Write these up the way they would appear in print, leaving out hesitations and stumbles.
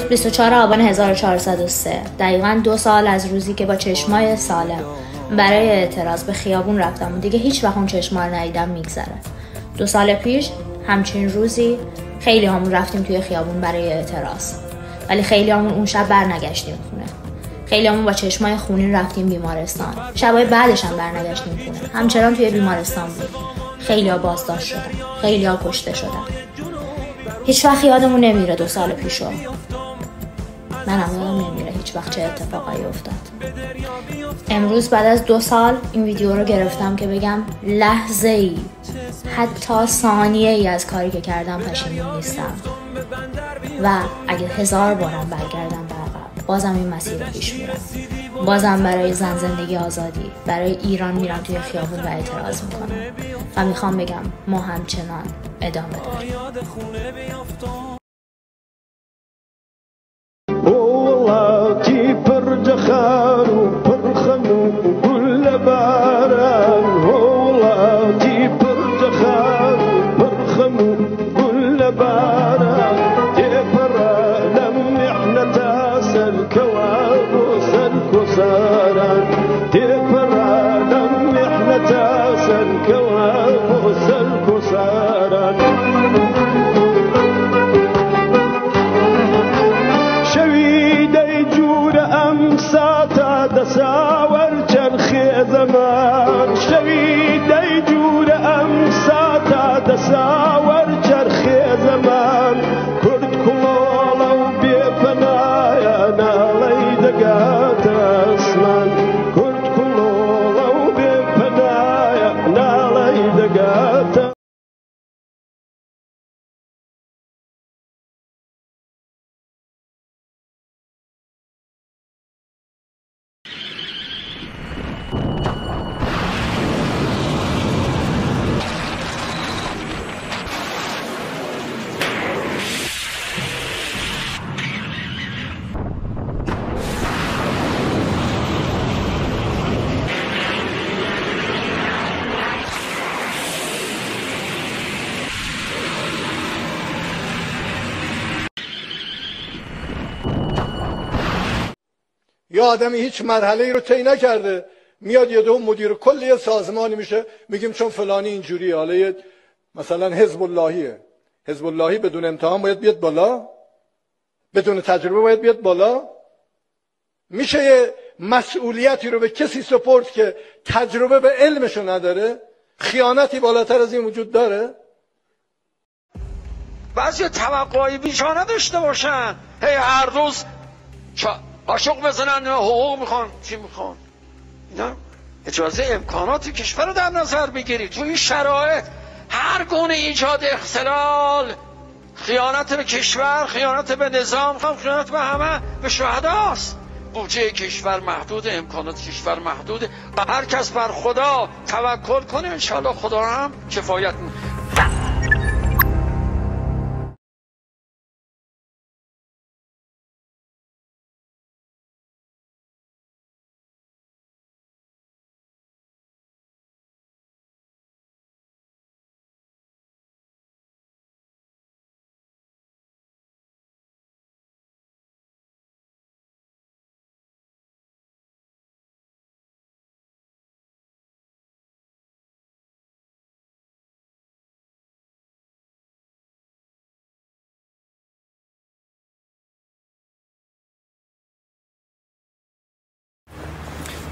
امروز 24 آبان 1403، دقیقا 2 سال از روزی که با چشمای سالم برای اعتراض به خیابون رفتم و دیگه هیچ وقت اون چشما رو ندیدم میگذره. 2 سال پیش همچین روزی خیلی همون رفتیم توی خیابون برای اعتراض، ولی خیلی همون اون شب برنگشتیم خونه. خیلی همون با چشمای خونین رفتیم بیمارستان. شبای بعدش هم برنگشتیم خونه، همچنان توی بیمارستان بود. خیلی ها بازداشت شدن، خیلی ها کشته شدن. هیچ وقت یادمون نمیره 2 سال پیشو. منم یادم نمیره هیچ وقت چه اتفاقایی افتاد. امروز بعد از 2 سال این ویدیو رو گرفتم که بگم لحظه ای، حتی ثانیه ای از کاری که کردم پشیمون نیستم و اگه 1000 بارم برگردم به عقب بازم این مسیر رو پیش میرم. بازم برای زن زندگی آزادی، برای ایران میرم توی خیابون و اعتراض میکنم و میخوام بگم ما همچنان ادامه داریم. یا آدمی هیچ مرحله ای رو طی نکرده میاد یه دو مدیر کل یه سازمانی میشه، میگیم چون فلانی اینجوریه، حالا یه مثلا حزب اللهیه، حزب اللهی بدون امتحان باید بیاد بالا، بدون تجربه باید بیاد بالا. میشه یه مسئولیتی رو به کسی سپرد که تجربه به علمشو نداره؟ خیانتی بالاتر از این وجود داره؟ بعضی توقعی بیشانه نداشته باشن، هی هر روز قاشق بزنن، حقوق میخوان، چی میخوان. اینا اجازه امکانات کشور رو در نظر بگیرید. تو این شرایط هر گونه ایجاد اختلال، خیانت به کشور، خیانت به نظام، خیانت به همه، به شهداست. بودجه کشور محدود، امکانات کشور محدوده. هر کس بر خدا توکل کنه انشالله خدا هم کفایت میکنه.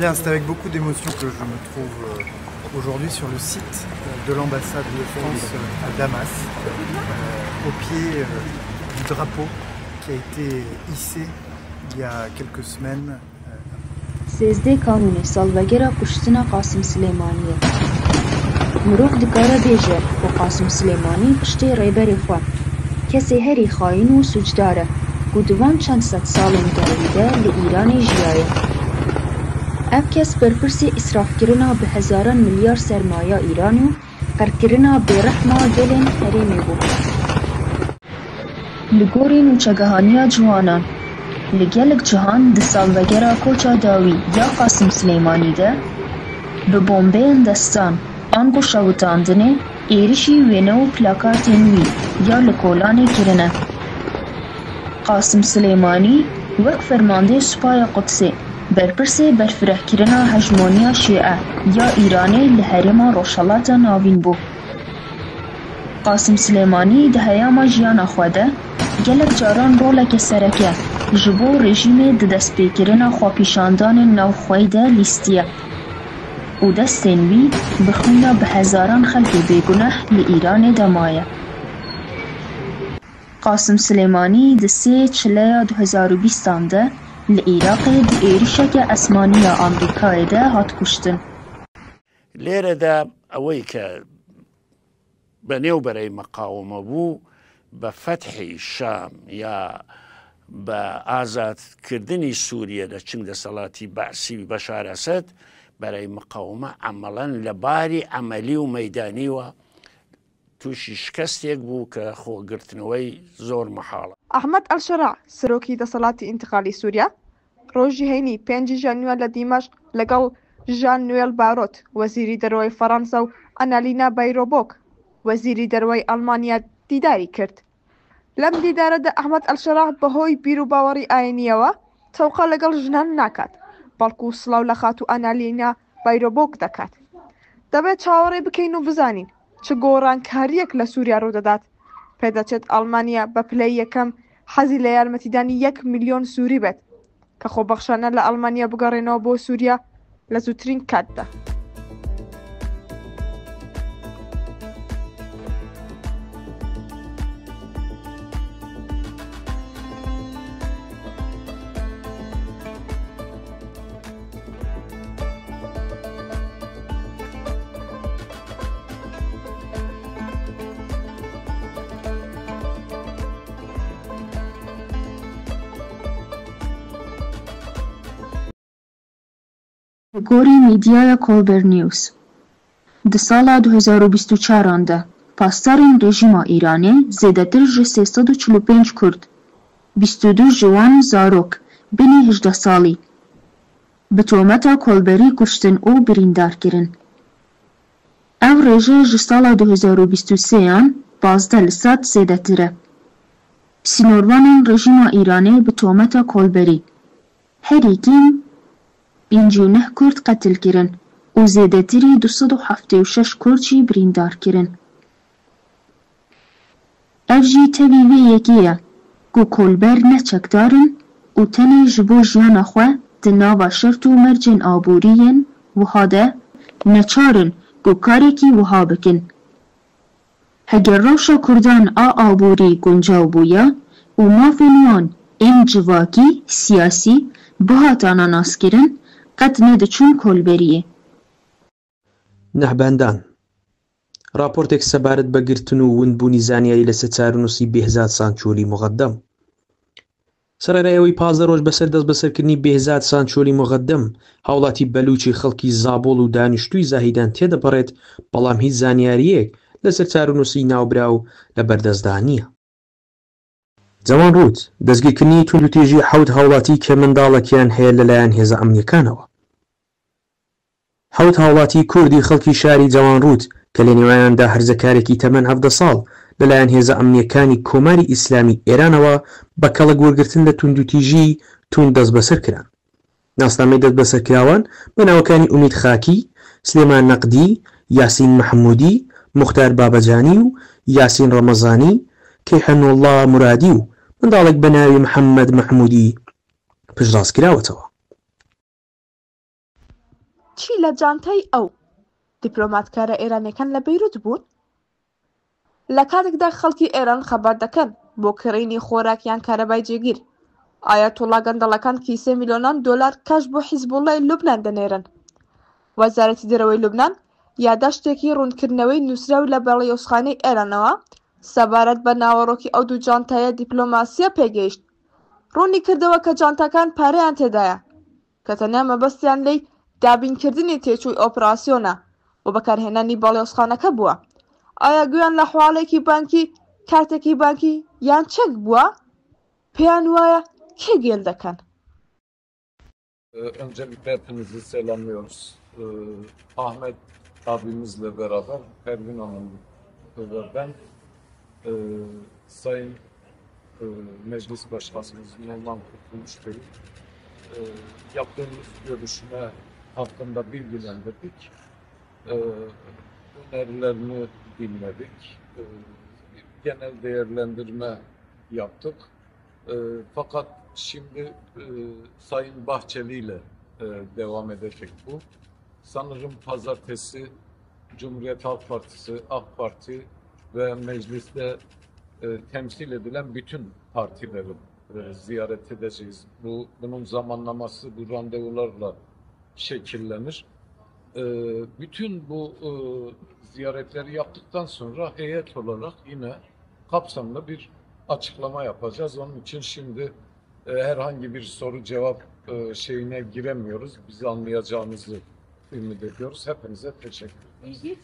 Bien, c'est avec beaucoup d'émotion que je me trouve aujourd'hui sur le site de l'ambassade de France à Damas, au pied du drapeau qui a été hissé il y a quelques semaines. 13 Kanûnê salvegera kuştina Qasim Silêmaniyê. Mirov dikare bêje ku Qasim Silêmanî piştê rêberê xwe, kesê herî xayîn û sûcdar e ku di van çend sed salên dawî de li Îranê jiyaye. Ev kes berpirsê îsrafkirina bi hezaran milyar sermaya Îranê û qirkirina bêrehma gelên herêmê bû. Li gorî nûçegihaniya ciwanan, li gelek cihan di salvegera koça dawî ya Qasim Silêmanî de bi bombeyên destan ango şewitandinê êrişî wêne û plakartên wî ya li kolanê kirine. قاسم سلێمانی وەک فەرماندەی سوپای قودسê berpirsê berfirehkirina hejmoniya Şîe ya Îranê li herêma Rojhilata Navîn bû. Qasim Silêmanî di heyama jiyana xwe de gelek caran roleke sereke ji bo rejîmê di destpêkirina xwepêşandanên navxweyî de lîstiye û destên wî bi xwîna bi hezaran xelkê bêguneh li Îranê de maye. Qasim Silêmanî di sê çileya 2020an de li Îraqê di êrişeke esmanî ya Amerîkayê de hat kuştin. لێرەدا ئەوەی کە بە نێو بەرەی مەقاومە بوو بە فەتحی شام یا بە ئازادکردنی سووریە لە چنگ دەسەڵاتی بەعسی بەشار ئەسەد بەرەی مقاومە عەمەڵەن لە باری عەمەلی و مەیدانیوە تووشی شکستێک بوو کە خۆگرتنەوەی زۆر مەحاڵە. ئەحمەد ئەلشەرع، سەرۆکی دەسەڵاتی ئینتقالی سوریا، ڕۆژی هەینی پێنجی ژانویە لە دیمەشق لەگەڵ ژان نوێل بارۆت، وەزیری دەرەوەی فەڕەنسا و ئەنالینا بایرۆبۆک، وەزیری دەرەوەی ئەڵمانیا دیداری کرد. لەم دیدارەدا ئەحمەد ئەلشەرع بەهۆی بیروباوەڕی ئایینییەوە تەوقە لەگەڵ ژنان ناکات، بەڵکو سڵاو لە خاتوو ئەنالینا بایرۆبۆک دەکات. دەبێت چاوەڕێ بکەین و بزانین چ گۆڕانکارییەک لە سووریا ڕوودەدات. پێدەچێت ئەڵمانیا بە پلەی یەکەم حەزی لە یارمەتیدانی یەک ملیۆن سووری بێت کە خۆبەخشانە لە ئەڵمانیا بگەڕێنەوە بۆ سووریا لە زووترین کاتدا. Li gorî medyaya Kolber News, di sala 2024 an de pasdarên rejîma Îranê zêdetir ji 345 Kurd, 22 ji wan zarok binî 18 salî bi tometa kolberî kuştin û birîndar kirin. Ev rêje ji sala 2023 an 15 li sed zêdetir e. Sînorvanên rejîma Îranê bi tometa kolberî herî kêm 59 Kurd qetil kirin û zêdetirî 276 Kurd jî birîndar kirin. Ev jî tevî vê yekê ye ku kolber ne çekdar in û tenê ji bo jiyana xwe di nava şert û mercên aborî yên wiha de neçar in ku karekî wiha bikin. Heger rewşa Kurdan a aborî guncaw bûye û mafên wan ên civakî, siyasî bihatana naskirin, qet nediçûn kolberiyê. نەهبەندان، ڕاپۆرتێک سەبارەت بە گرتن و ونبوونی زانیاری لەسەر چارەنووسی بێهزاد سانچۆلی موغەدەم. سەرەرای ئەوەی 15 ڕۆژ بەسەر دەستبەسەرکردنی بێهزاد سانچۆلی موغەدەم، هاوڵاتی بەلووچی خەڵکی زابۆڵ و دانیشتووی زاهیدان تێدەپەڕێت، بەڵام هیچ زانیارییەک لەسەر چارەنووسی ناوبراو لە بەردەستدا نییە. جەوانڕوود، دەستگیرکردنی توندوتیژی حەوت هاوڵاتی کە منداڵێکیان هەیە لەلایەن هێزە ئەمنییەکانەوە. حەوت هاوڵاتی کوردی خەڵکی شاری جەوانڕوود کە لە نێوانیاندا هەرزەکارێکی تەمەن 17 ساڵ لەلایەن هێزە ئەمنییەکانی کۆماری ئیسلامی ئێرانەوە بە کەڵک وەرگرتن لە توندوتیژیی توند دەستبەسەر کران. ناسنامەی دەستبەسەرکراوان بە ناوەکانی ئومید خاکی، سلێمان نەقدی، یاسین مەحموودی، موختار بابەجانی و یاسین ڕەمەزانی، کەیحەنوڵڵا مورادی و منداڵێک بە ناوی محەممەد مەحموودی پشتڕاست کراوەتەوە. چی لە جانتای ئەو دیپلۆماتکارە ئێرانیەکان لە بەیروت بوون؟ لە کاتێکدا خەڵکی ئێران خەبات دەکەن بۆ کڕینی خۆراک یان کارەبای جێگیر، ئایەتوڵا گەندەڵەکان کیسەی ملیۆنان دۆلار کاش بۆ حیزبوڵڵای لوبنان دەنێرن. وەزارەتی دەرەوەی لوبنان یاداشتێکی ڕوونکردنەوەی نووسراو لە باڵیۆزخانەی ئێرانەوە سەبارەت بە ناوەڕۆکی ئەو دوو جانتایە دیپلۆماسییە پێگەیشت. ڕوونی کردەوە کە جانتاکان پارەیان تێدایە کە تەنیا مەبەستیان لێی دابینکردنی تێچووی ئۆپراسیۆنە و بەکارهێنانی باڵیۆزخانەکە بووە. ئایا گوێیان لە حواڵەیەکی بانکی، کارتێکی بانکی یان چەک بووە؟ پێیان وایە کێ گێل دەکەن؟ Öncelikle hepinizi selamlıyoruz. Ahmet abimizle beraber Pervin Hanım ve ben Sayın e, Meclis Başkanımız Numan Kurtulmuş Bey e, yaptığımız görüşme hakkında bilgilendirdik. E, önerilerini dinledik. E, genel değerlendirme yaptık. E, fakat şimdi e, Sayın Bahçeli ile e, devam edecek bu. Sanırım pazartesi Cumhuriyet Halk Partisi, AK Parti ve mecliste e, temsil edilen bütün partileri e, ziyaret edeceğiz. Bu bunun zamanlaması bu randevularla şekillenir. E, bütün bu e, ziyaretleri yaptıktan sonra heyet olarak yine kapsamlı bir açıklama yapacağız. Onun için şimdi e, herhangi bir soru cevap e, şeyine giremiyoruz. Bizi anlayacağınızı ümit ediyoruz. Hepinize teşekkür ederim.